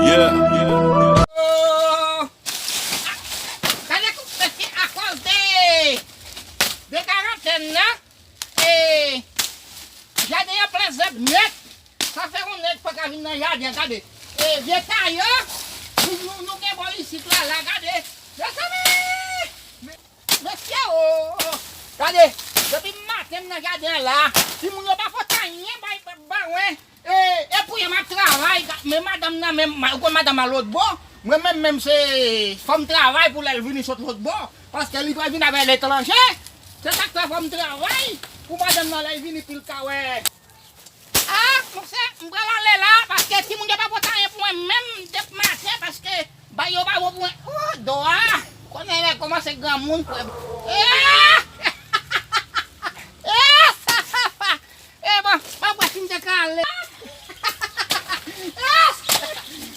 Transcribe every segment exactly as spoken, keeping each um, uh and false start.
Yeah. Oh! Gade kou, mesye, akoz de, de karantèn nan, e, jaden an plen zèb nèt. Sa fè yon nèg pa ka vin nan jaden an, gade. E, vye tayè, nou, nou, nou gen bò isit la, la, gade. Mezanmi! Mesye o! Gade, depi maten m nan jaden an la, timoun yo pa pot anyen bay ba mwen. E, e pou yo m ap travay, men madanm nan, men, ou konn madanm an lòt bò. Mwen menm, menm se, fò m travay pou lè l vini sot lòt bò. Paske li pral vin avèk letranje. Se sa k fè fò m travay pou madanm nan lè l vini pou l ka wè. Ah, monchè, m pral ale la, paske timoun yo pa pote anyen pou mwen menm depi maten, paske bay yo pa bon pou mwen. Oh, do a, konnen lè kòmanse granmoun, frè. Ah! Ah, sa, sa, sa. E bon, m ap wè si m te ka ale. Ah!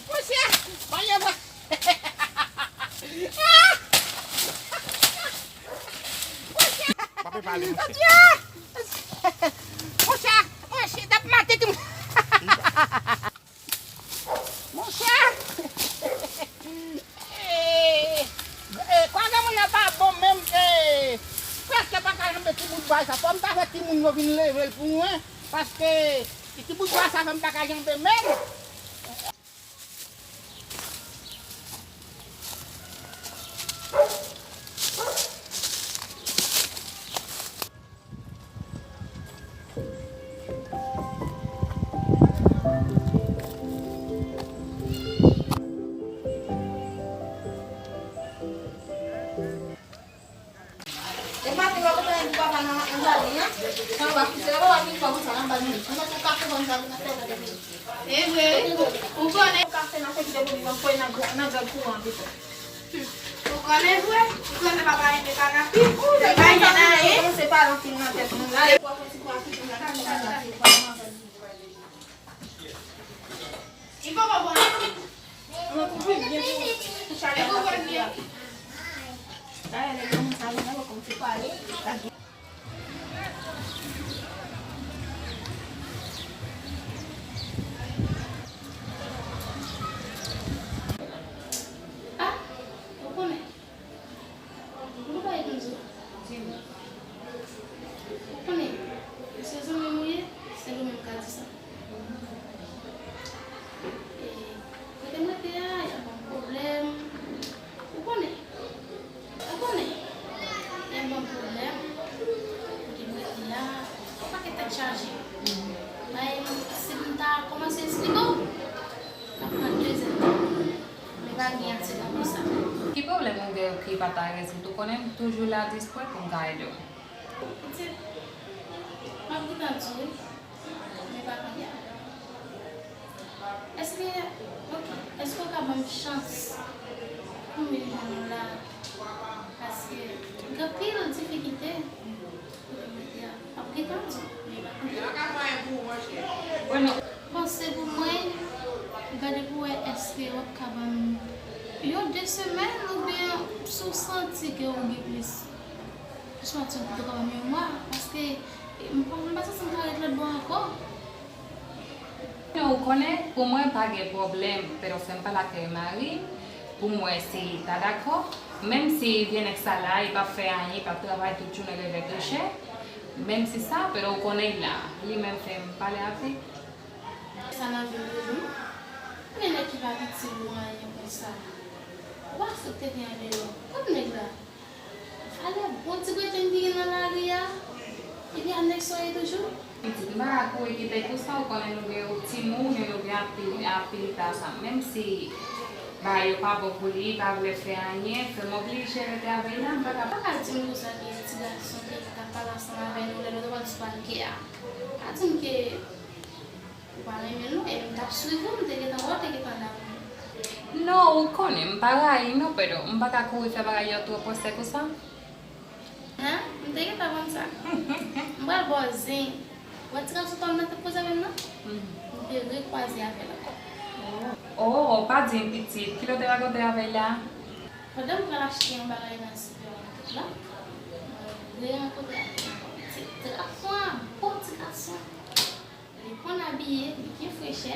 Monchè, bay yo pa. Ah! Monchè! Monchè, monchè, t ap mate timoun. Monchè! Eh, eh, kwa granmoun nan pa bon menm, eh, prèske pa ka janbe ti bout bwa sa. Fò m ta fè timoun yo vin leve l pou mwen, paske ti bout bwa sa fè m pa ka janbe menm. E maten yo kontan pou papa nan, nan jaden an. Sa w ap fè, w ap vin fè konsa nan bal nou. Ou mete kafe ban nou sa, nou fè gade. E vre, ou konnen. Kafe nan fè kite pou li, nan fè nan gran, nan gran kouran pito. Ou konnen vre, ou konnen papa renmen pa nan pi. Ou pa gen anyen. Kòmanse pale anpil nan tèt nou la. Li poko bon non. Mwen kouvri byen pou, pou chalè la. Dayè, lè yo kòmanse ale, lè yo kòmanse pale. Ah, ou konnen. Mwen pa gen konn di w. Ou konnen, se zanmi m ou ye, se li menm k ka di sa. E kote m rete a, y ap ban m pwoblèm. Ou konnen, ou konnen, y ap ban m pwoblèm. Kote m rete a, yon pakèt tèt chaje. Bay, si m ta kòmanse esplike w, n ap pran de zèdtan. Men pa gen ase tan pou sa. Ki pwoblèm ou gen ki pa ta rezoud? Ou konnen m toujou la dispwe pou m ka ede w. Pitit, m ap gentan di w wi, men pa kounye a. Èske, oke, èske w ka ban m chans pou m vin jwenn ou la? Paske m gen anpil difikilte. Ap gentan di, men pa kounye a. Bon, se pou mwen, gade pou wè èske w ap ka ban m yon de semèn oubyen si w santi ke w gen plis, si w santi w pito ka ban m yon mwa, paske m pa, m pa santi m ka ret lòt bò ankò. Ou konnen, pou mwen, pa gen pwoblèm, pero fè m pale ak mari m pou m wè si l ta dakò. Menm si vye nèg sa la, li p ap fè anyen, li p ap travay tout jounen leve kouche, menm si sa, pero ou konnen l la, li menm fè m pale avè l. Sa nan vi m toujou. Gen nèg ki pa itil ou anyen konsa. Ou pa aksepte gen anyen deyò. Kot nèg la? Valè bon ti breten ki gen nan lari a. Epi a nèg sa w ye toujou? Pitit, m pa ka kouri kite l konsa, ou konnen nou gen yon timoun e nou gen anpil, anpil ta sa. Menm si bagay yo pa bon pou li, li pa vle fè anyen, fè m oblije rete avè l la, m pa ka. Pa ka di m konsa ke ti gason ki t ap pale ansanm avè nou lè nou t ap al sou palke a. Pa di m ke ou pa renmen l non, e m t ap swiv ou, m te gentan wè w te gentan la pou mwen. Non, ou konnen, m pa rayi non, Pedro, m pa ka kouri fè bagay yo twò pwosè konsa. Hen? M te gentan konn sa. M pral ba w zen. Ou wè ti gason pa m nan te koze avè m nan? M te rekwaze avè l ankò. Oh, pa di m pitit, kilè w te rakonte avè l la? Pandan m pral achte yon bagay nan sipèmaket la, mwen rerankontre avè l ankò pitit. Abiye, li gen frechè.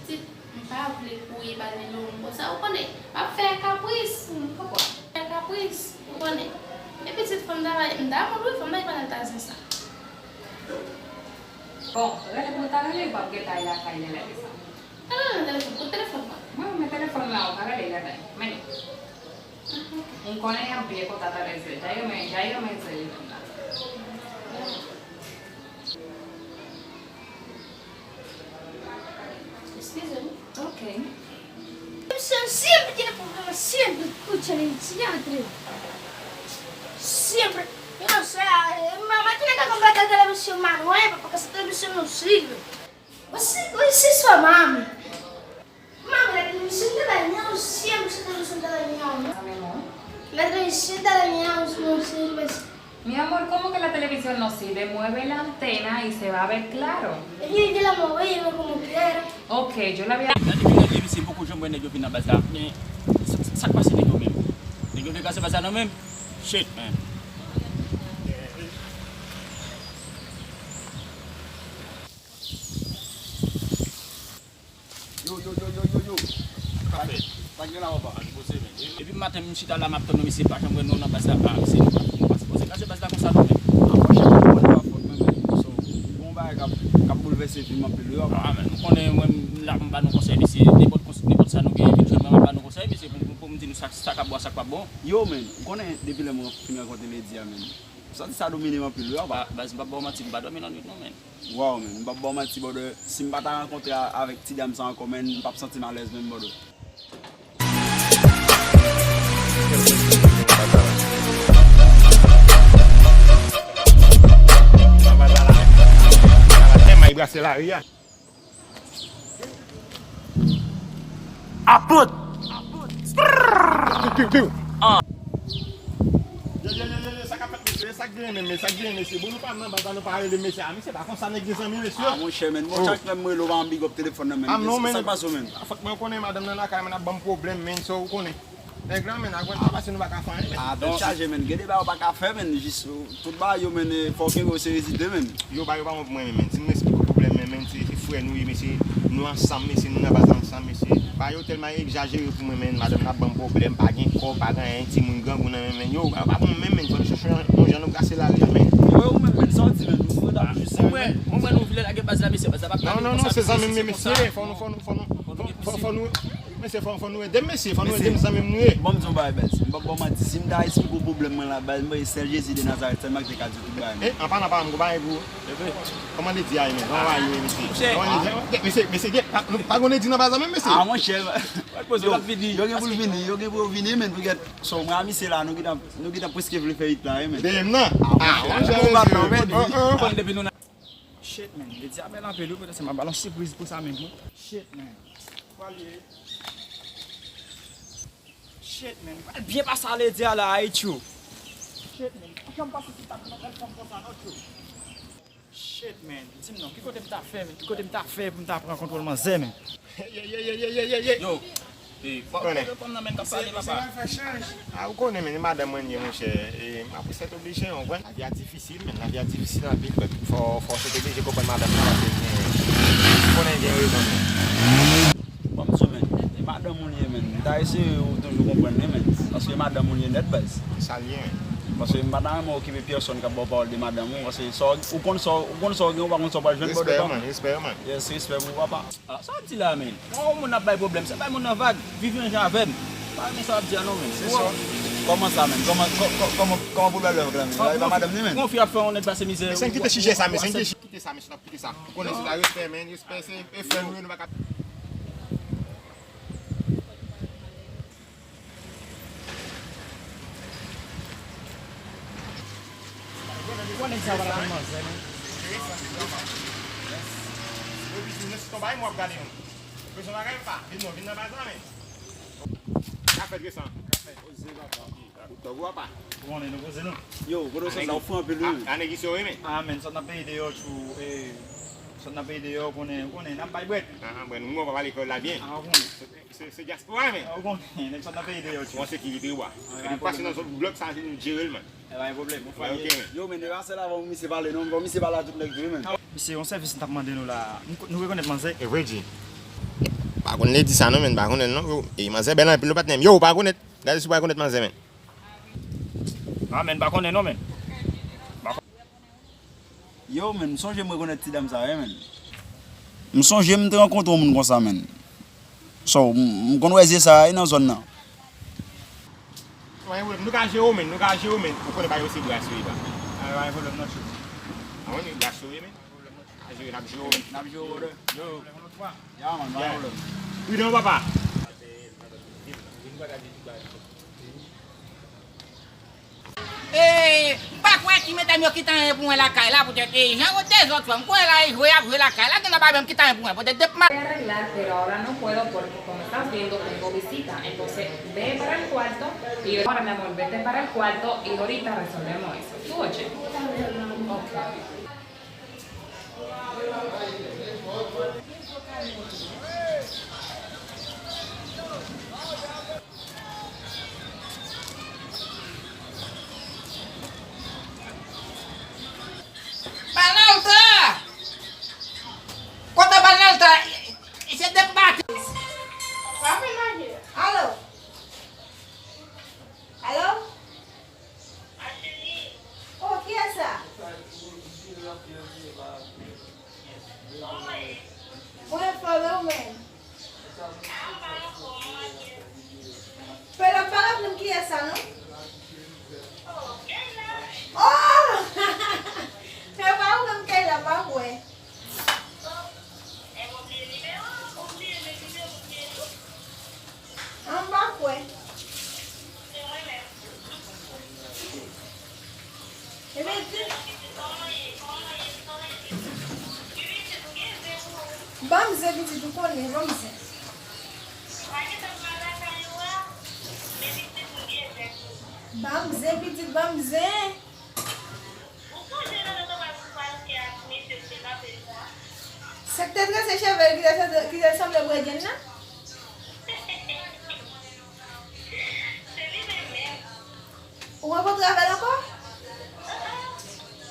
Pitit, m pa vle kouye ba li non, konsa, ou konnen, m ap fè kapris, m konprann. Fè kapris, ou konnen. E pitit, fò m ta bay, m ta mond wi, fò m bay pandan l ta zen sa. Bon, rele pou ta rele, w ap gen tay lakay lè lè sa. Talè nan telefòn, kote telefòn mwen? Mwen, men telefòn la, ou ka rele lè lè. Men, m konnen y ap byen kontan talè zè. Jay yo, men, jay yo, men, zè telefòn la. Excusez-moi. Ok. Siempre tiene problemas, siempre escucha el teatro. Siempre. Yo no sé, eh, mamá tiene que comprar televisión más nueva porque esa televisión no sirve. Pues sí, pues sí, su mami. Mami, la televisión de dañado, siempre esa televisión está dañada, ¿no? La televisión está dañada, no sirve. Mi amor, ¿cómo que la televisión no sirve? Mueve la antena y se va a ver claro. Ella, ella la movía como quiera. Ok, yo la voy a... Gade vin nan liv isi, poko janm wè nèg yo vin nan baz la. Men, sa, sa k pase nèg yo menm? Nèg yo vle kase baz la non menm? Shit, man. Yo, yo, yo, yo, yo, yo. Sa k gen la, papa? Ann poze, men. Epi maten, m chita la, m ap tann nou, mesye, pa janm wè nou nan baz la. Ah, mesye, nou pa, nou pa sipoze kraze baz la konsa, non, men. Ah, franchman, mwen pa fòt, men, men. So, gon bagay k ap, k ap boulvèse vi m anpil, wi, papa. Ah, men, nou konnen, mwen, m la pou m ba nou konsèy, mesye. Nenpòt kons-, nenpòt sa nou genyen, vin jwenn mwen, m ap ba nou konsèy, mesye, pou, pou, pou m di nou sa, sa k ap bon, sa k pa bon. Yo, men, ou konnen, depi lè mwen fin rankontre Ledia, men, m santi sa domine m anpil, wi, papa. Ba-, baz, m p ap ba w manti, m pa dòmi lannwit, non, men. Waw, men, m p ap ba w manti, brother. Si m pa ta rankontre a-, avèk ti dam sa ankò, men, m p ap santi m alèz menm, brother. Tèlman y brase lari a. Apot! Piu, piu, piu. Ah. Yo, yo, yo, yo, yo, sa k ap fèt, mesye? Sa k genyen menm, sa k genyen, mesye? Bon, nou pa nan baz la, nou pa rele mesye. Ah, mesye, pa konsa nèg gen zanmi, mesye. Ah, monchè, men, bon, chak lè m rele w, pa janm big up telefòn nan, men. Ah, non, men. Sa k pase w, men? Fòk mwen konnen madanm nan lakay, men, ap ban m pwoblèm, men, so, ou konnen. Nèg la, men, ak mwen, pa pase nou pa ka fè anyen, men. Ah, tèt chaje, men. Gen de bagay ou pa ka fè, men. Jis, euh, tout bagay yo, men, eh, fò w kenbe w serezite, men. Yo, bagay yo pa bon pou mwen, men. Si m esplike w pwoblèm, men, men, se, se frè nou ye, mesye. Nou ansanm, mesye, nou nan baz la ansanm, mesye. Bagay yo tèlman egzajere pou mwen, men. Madanm nan ap ban m pwoblèm, pa gen kò, pa gen anyen, timoun grangou nan men, men. Yo, bagay yo pa bon menm, men. Fò nou chèche yon jan nou brase lari a, men. Yo, ou menm, men, sa w di, men. Ou menm, ou menm, nou vle lage baz la, mesye, baz la p ap lage konsa, mesye, se konsa. Non, non, non, se zanmi m, mesye. Fò nou, fò nou, fò nou, fò nou, fò nou, fò nou, Mesye, fò, fò nou ede m, mesye, fò nou ede m, zanmi m nou ye. Bon, m di yon bagay, baz. M p ap ba w manti. Si m ta esplike w pwoblèm mwen la, baz, m panse sèl Jezi de Nazarèt sèlman ki te ka di tout bagay, men. Eh, an palan, palan, m gon bagay pou ou. Kòman Ledia ye, men? Kòman bagay yo ye, mesye? Kòman Ledia? Mesye, mesye, gen, pa, nou pa gon Ledia nan baz la menm, mesye? Ah, monchè, yo, yo gen pou l vini, yo gen pou yo vini, men, pou gèt. So, mwen a misye la, nou gentan, nou gentan prèske vle fè it la, wi, men. Dèyè m nan? Ah, monchè, mesye. Konn depi nou nan Shit, man. Ledia bèl anpil, wi, potansèlman ba l yon sipriz pou sa menm, wi. Shit, man. Pral ye. Shit, man. Pral byen pase a Ledia la, wi, tchou. Shit, man. Pa janm panse si ta nan bèl fanm konsa, non, tchou. Shit, man. Di m non, ki kote m ta fè, men? Ki kote m ta fè pou m ta pran kontwòl manzè, men? Ye, ye, ye, ye, ye, ye, ye. Yo, e, fò, konnen. Fò reponn nan men k ap pale, papa. Ah, ou konnen, men, e madanm mwen ye, monchè. E, m ap sèt oblije, ou konprann? Lavi a difisil, men, lavi a difisil anpil, but fò, fò w sèt oblije konprann madanm nan, paske gen, ou konnen gen rezon, men. Bon, m di w, men, e madanm ou l ye, men. M ta eseye ou toujou konprann li, men. Paske madanm ou l ye nèt, baz. Sa l ye, men. Paske m pa ta renmen okipe pyèsonn k ap ba w pawòl de madanm ou, paske sa w, ou konn sa w, ou konn sa w gen, ou pa konn sa w pral jwenn, brother. Respè, man, respè, man. Yes, respè pou papa. Ah, sa w ap di la, men? Yon moun ap bay pwoblèm, se bay moun nan vag. Viv yon jan avè m. Pa renmen sa w ap di a non, men. Se sa. Kòman sa, men? Kòman, kò-, kò-, kòman, kòman pou l bay vag la, men? Li pa madanm li, men. Yon fi ap fè yon nèg pase mizè. Mesye, kite sijè sa, mesye, kite sa, mesye, n ap kite sa. Ou konnen se la respè, men. Respè, se, e frè nou ye, nou pa ka Ou konnen sa pa la manzè, men. Yo di nou se ton bagay mwen ap gade nou. Bezwen bagay pa. Vin non, vin nan baz la, men. Ka fèt resan. Ka fèt. Poze, papa. Ou tòg ou, papa. Ou konnen nou poze nou. Yo, kote w sot la, ou fou anpil, wi. A, nèg isi yo, wi, men. Ah, men, sot nan peyi deyò, tchou, e, sot nan peyi deyò, ou konnen, ou konnen, n ap bay bwèt. Ah, bwèt, nou pa pale kreyòl la byen. Ah, ou konnen. Se, se dyaspora, men. Ah, ou konnen, nèg sot nan peyi deyò, tchou. Bon, sekirite, wa. Epi pase nan zòn blòk sa, se nou jere l, man. E pa gen pwoblèm, ou fè. Ok, men. Yo, men, depi aswè la, fò misye pale, non, fò misye pale a tout nèg tou, men. Se yon sèvis m t ap mande nou la. M ko-, nou rekonèt manzè? E vre di. Pa konn ledi sa non, men pa konnen non. Yo, e manzè bèl anpil, nou patnè m. Yo, ou pa konèt. Gade si ou pa konèt manzè, men. Ah, men pa konnen non, men. Yo, men, m sonje m rekonèt ti dam sa, wi, men. M sonje m te rankontre yon moun konsa, men. So, m, m konn wè zye sa, e nan zòn nan. Pa gen pwoblèm, nou ka jere w, men, nou ka jere w, men. Ou konnen bagay yo se bras yo ye, pa. Ah, pa gen pwoblèm, non, chou. Ah, wi, bras yo ye, men. N ap jere, n ap jere. N ap jere, brother. Yo. Ya, man, pa gen pwoblèm. Pridan, papa. Eh, m pa kwè ti medam yo kite anyen pou mwen lakay la, poutèt, eh, jan yo dezòd, frè m, m kwè la, e jwe y ap jwe lakay la, gen nan pa menm kite anyen pou mwen, poutèt depi ma- Voy a arreglar, pero ahora no puedo porque como estás viendo tengo visita. Entonces, ve para el cuarto y ahora, mi amor, vete para el cuarto y ahorita resolvemos eso. ¿Tú oye? Ok. Panèlta! Kote Panèlta? Se de pati. Alo? Alo? Oh, kiyès sa? Mwen anfòm, e ou menm? Pele, ou pa raple m kiyès sa, non? Oh! Se pa ou menm Keyla, m pa kwè. An, m pa kwè. Ebyen, di, ban m zen pitit ou konnen, ban m zen. Ban m zen pitit, ban m zen. Ou sonje nan lòt anba pou pral fè ak mesye w te kanpe l sa? Sa k te trese cheve l ki te sanble, ki te sanble bredyenn nan? Se li menm menm. Ou rankontre avè l ankò?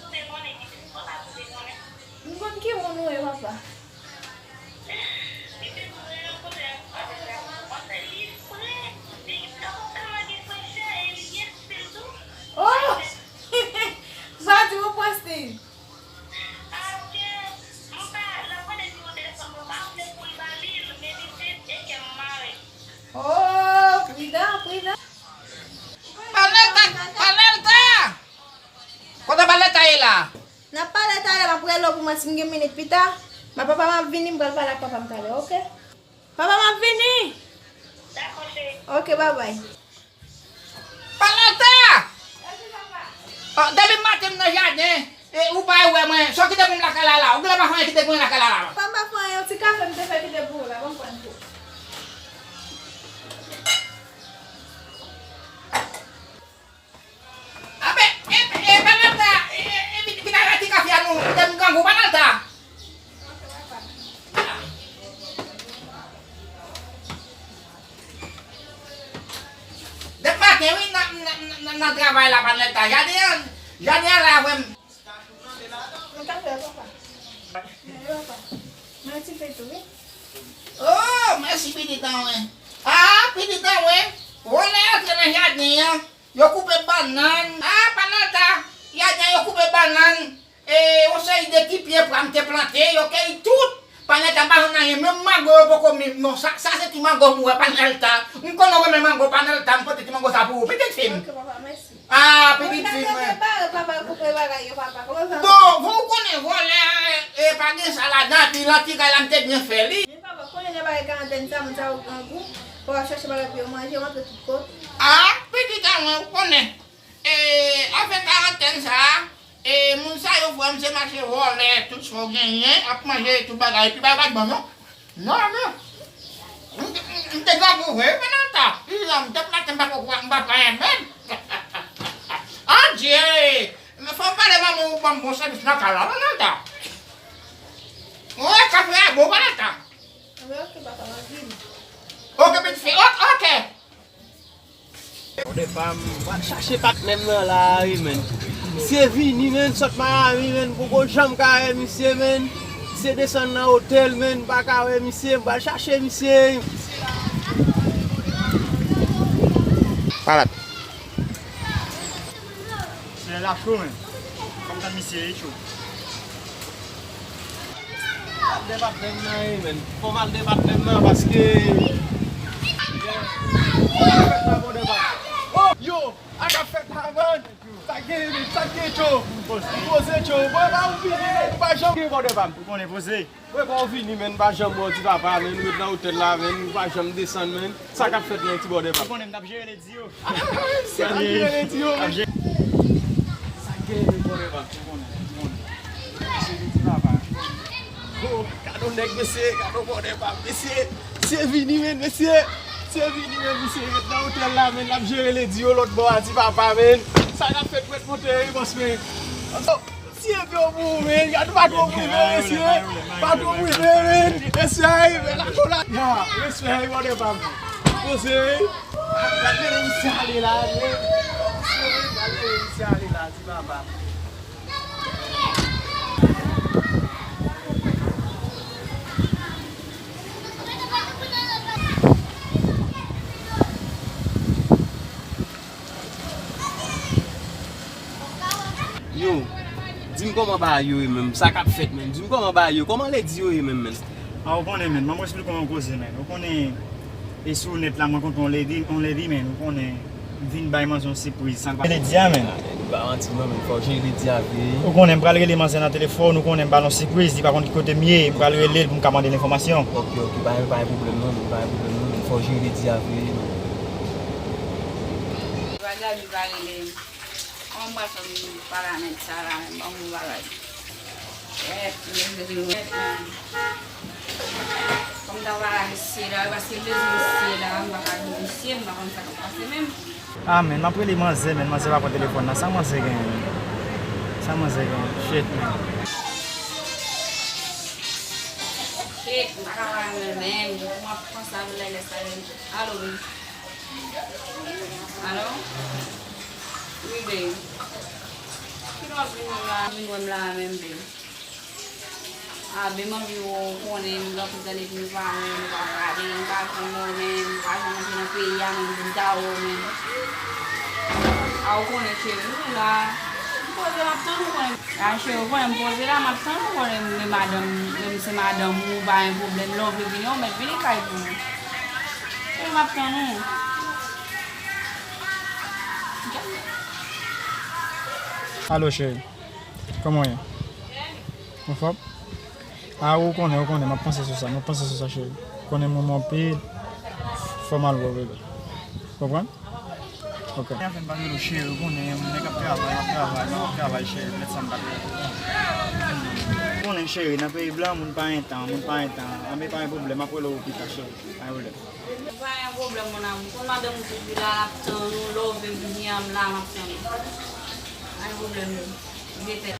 Ou te konnen ki te, ou pa tou te konnen. M konn ki moun ou ye, papa. Li te tou renkontre avè l la, paske li fre, li, li tèlman gen fre chè e li gen stil tou. Oh! Sa di ou pran stil. Paske m pa, l ap mande nimewo telefòn mwen, m pa vle pou l ba li l, men li te e kè m mare. Oh, pridan, pridan. Panèlta, Panèlta! Kote Panèlta ye la? N ap pale talè, m ap rele w pou mwen si m gen minit pita. Ma papa m ap vini, m pral pale ak papa m talè, oke? Papa m ap vini! Dakò, cheri. Oke, babay. Panèlta! Oh, depi maten m nan jaden, e ou pa wè mwen. Sa w kite pou m lakay la la? Ou genlè pa fè anyen kite pou mwen lakay la la. Papa m pa fè anyen, yon ti kafe m te fè kite pou ou la, ban m pran pou ou. Abe, e, e, Panèlta, e, e, e, pitit ki ta rete kafe a nou, te m grangou, Panèlta. Depi maten, wi, nan, nan, nan, nan travay la, Panèlta. Jaden an, jaden an la, vrèman. Mwen ka fè papa. Mwen papa. Mwen ti fè tou, wi. Oh, mèsi pitit an mwen. Ah, pitit an mwen. Vòlè antre nan jaden an. Yo koupe bannann. Ah, Panèlta. Jaden an yo koupe bannann. E, yon seri de ti pye pwa m te plante, yo keyi tout. Panèlta pa jwenn anyen, menm mango yo poko menm. Non, sa, sa se ti mango m wè, Panèlta. M konnen w renmen mango, Panèlta, m pote ti mango sa pou ou, pitit fi m. Ok, papa, mèsi. Ah, pitit fi mwen. Mwen ta prepare, papa, koupe bagay yo, papa. Kòman sa? Bon, bon, ou konnen vòlè, e, pa gen sa ladan, epi lanti kay la m te byen fè li. Men papa, konnen nan bagay karantèn sa, moun sa yo grangou, fò yo chache bagay pou yo manje, yo antre tout kote. Ah, pitit an mwen, ou konnen. E, afè karantèn sa, e, moun sa yo, frè m, se mache vòlè, tout sa w genyen, ap manje tout bagay, epi bagay pa t bon, non. Non, non. M te, m, m te grangou vre, wi, Panèlta. Wi, m te maten, m pa ko kwè, m pa kwè anyen menm. Adye! Men fò m pale manman w ban m bon sèvis nan kay la, Panèlta. Wi, kafe a bon, Panèlta. Anben, ok, papa, m ap vini. Ok, pitit fi, ok, ok. Odepa, m pral chache patnè m nan la, wi, menn. Misye vini, menn, sot Miami, menn, m poko janm ka wè misye, menn. Misye desann nan otèl, menn, m pa ka wè misye, m pral chache misye. Palat. Se la cho, menn. Kòm tan misye e cho. Al de patnè m nan, wi, menn. Fò m al de patnè m nan, paske. Yo, a k ap fèt la, menn. Sa k gen, menn? Sa k gen, Cho? Poze, Cho. Bon, pa ou vini, menn. Ou pa janm gen bòdè pa m. Ou konnen poze. Mwen pa ou vini, menn. M pa janm wè w, ti papa, menn. Ou ret nan otèl la, menn. Ou pa janm desann, menn. Sa k ap fèt nan ti bòdè pa m? Ou konnen m t ap jere ledi yo. Misye ap jere ledi yo, menn. Sa k gen, menn, bòdè pa m? Ou konnen, ou konnen. Jere ti papa. Oh, gade yon nèg, mesye, gade yon bòdè pa m, mesye. Misye vini, menn, mesye. Misye vini, menn, misye ret nan otèl la, menn, l ap jere ledi yo lòt bò a, ti papa, menn. Sa k ap fèt, prèt monte, wi, bòs, menn. Oh, misye vye pou ou, menn. Gade patwon prive, mesye. Patwon prive, menn. Mesye, ay, men la, cho la. Ya, respè, wi, bòdè pa m. Poze, wi. Gade misye ale la, menn. Gade misye ale la, ti papa. Yo, di m kòman bagay yo ye menm, sa k ap fèt menm, di m kòman bagay yo, kòman ledi yo ye menm, menn? A, ou konnen, menn, ban mwen esplike w yon koze, menn. Ou konnen, e sou nèt la, mwen kontre yon lady, yon lady, menn, ou konnen, m vin bay manzè yon sipriz, sa k pa ledi a, menn. Ou pa manti non, menn, fò w jere ledi a vre. Ou konnen, m pral rele manzè nan telefòn, ou konnen, m ba l yon sipriz, li pa konn ki kote m ye, m pral rele l pou m ka mande l enfòmasyon. Ok, ok, pa gen, pa gen pwoblèm non, menn, pa gen pwoblèm non, menn, fò w jere ledi a vre, menn. Bagay li pa rele m. Kòman m pral fè m pale a nèg sa la menm? Ban m yon bagay. Kòm m ta pale a mesye la, paske m bezwen mesye la, m pa ka jwenn mesye, m pa konn sa k ap pase menm. Ah, menn, m ap rele manzè, menn, manzè pa pran telefòn nan. Sa manzè genyen, menn? Sa manzè genyen? Shit, menn. Shit, m pa ka pale menm, menm. M ap panse avè l lè sa menm. Alo, baby. Alo? Wi, babe. Kilè w ap vin wè m la? Vin wè m la menm, babe. Ah, babe, m anvi wè w, ou konnen, m gen anpil tan depi nou pa wè, nou pa pale, m pa konn wè w menm, m pa janm antre nan peyi a menm pou m ta wè w menm. Ah, ou konnen, cheri, m la. M poze, m ap tann ou, konnen. Ah, cheri, ou konnen m poze la, m ap tann ou, konnen, men madanm, menm se madanm ou, pa gen pwoblèm, lè w vle vini, ou mèt vini kay pou mwen. Cheri, m ap tann ou. Alo, cheri. Kòman w ye? Anfòm? Ah, ou konnen, ou konnen, m ap panse sou sa, m ap panse sou sa, cheri. Ou konnen m renmen w anpil. Fò m al wè w, bebe. Konprann? Ok. Mwen fè m pa rele w cheri, ou konnen, m nèg ap travay, m ap travay, m ap travay, cheri, mèt sa m pa rele w. Ou konnen, cheri, nan peyi blan, moun pa gen tan, moun pa gen tan. Anben, pa gen pwoblèm, m ap rele w pita, cheri. Pa gen pwoblèm. Pa gen pwoblèm, mon amour. Konn madanm ou toujou la, l ap tann ou, lè w vle vini an, m la, m ap tann ou. Pa gen pwoblèm, non. Vye tèt.